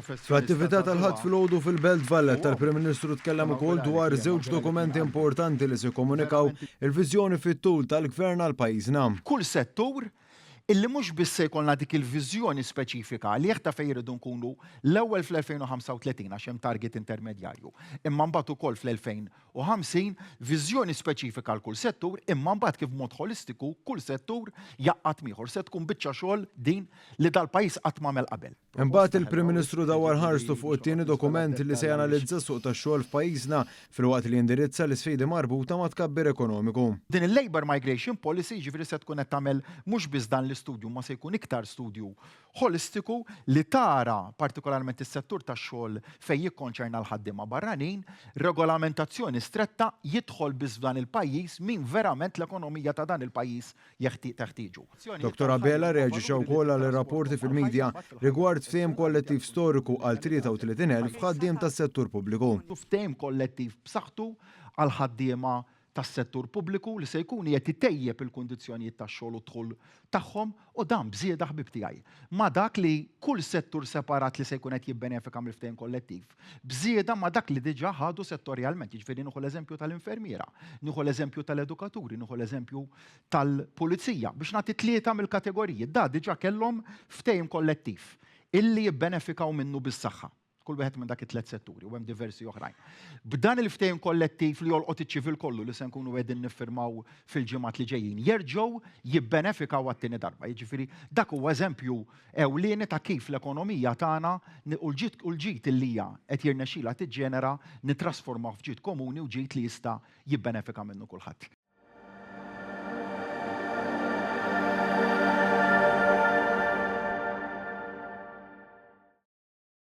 Fl-attività tal-Ħadd filgħodu fil-Belt Valletta, il-Prim Ministru tkellem ukoll dwar żewġ dokumenti importanti li se jikkomunikaw il-viżjoni fit-tul tal-Gvern għal pajjiżna. Kull settur illi mhux biss se jkollna dik il-viżjoni speċifika għalih ta' fejn irridu nkunu l-ewwel fl-2035 għax hemm target intermedjarju, imma mbagħad ukoll fl-2050, viżjoni speċifika għal kull settur, imma mbagħad kif b'mod ħolistiku kull settur jgħaqqad m'ieħor. Se tkun biċċa xogħol din li dal-pajjiż qatt m'għamel qabel. Imbagħad il-Prim Ministru dawwar ħarstu fuq it-tieni dokument li se janalizza s-suq tax-xogħol f'pajjiżna filwaqt li jindirizza l-isfidi marbuta mat-tkabbir ekonomiku. Din il-Labour Migration Policy jiġifieri se tkun qed tagħmel mhux biss dan l-istudju imma se jkun iktar studju ħolistiku li tara partikolarment is-settur tax-xogħol fejn jikkonċerna l-ħaddiema barranin, regolamentazzjoni stretta jidħol biss f'dan il-pajjiż min verament l-ekonomija ta' dan il-pajjiż teħtieġu. Dottor Abela rreaġixxa wkoll għal rapporti fil-media rigward ftehim kollettiv storiku għal 33,000 ħaddiem tas-settur pubbliku. Ftehim kollettiv b'saħħtu għall-ħaddiema tas-settur pubbliku li se jkun qiegħed itejjeb il-kundizzjonijiet tax-xogħol u d-dħul tagħhom u dan b'żieda ħbieb tiegħi ma' dak li kull settur separat li se jkun qed jibbenefika mill-ftehim kollettiv b'żieda ma' dak li diġà ħadu settorjalment. Jiġifieri nieħu l-eżempju tal-infermiera, nieħu l-eżempju tal-edukaturi, nieħu l-eżempju tal-pulizija, biex nagħti tlieta mill-kategoriji. Da diġà kellhom ftehim kollettiv illi jibbenefikaw minnu bis-saħħa. Kull wieħed minn dak it-tliet setturi u hemm diversi oħrajn. B'dan il-ftehim kollettiv li jolqot iċ-ċivil kollu li se nkunu qegħdin niffirmaw fil-ġimgħat li ġejjin, jerġgħu jibbenefikaw għat-tieni darba. Jiġifieri dak huwa eżempju ewlieni ta' kif l-ekonomija tagħna u l-ġid u l-ġid li hija qed jirnexxilha tiġġenera nittrasformawh f'ġid komuni u ġid li jista' jibbenefika minnu kulħadd.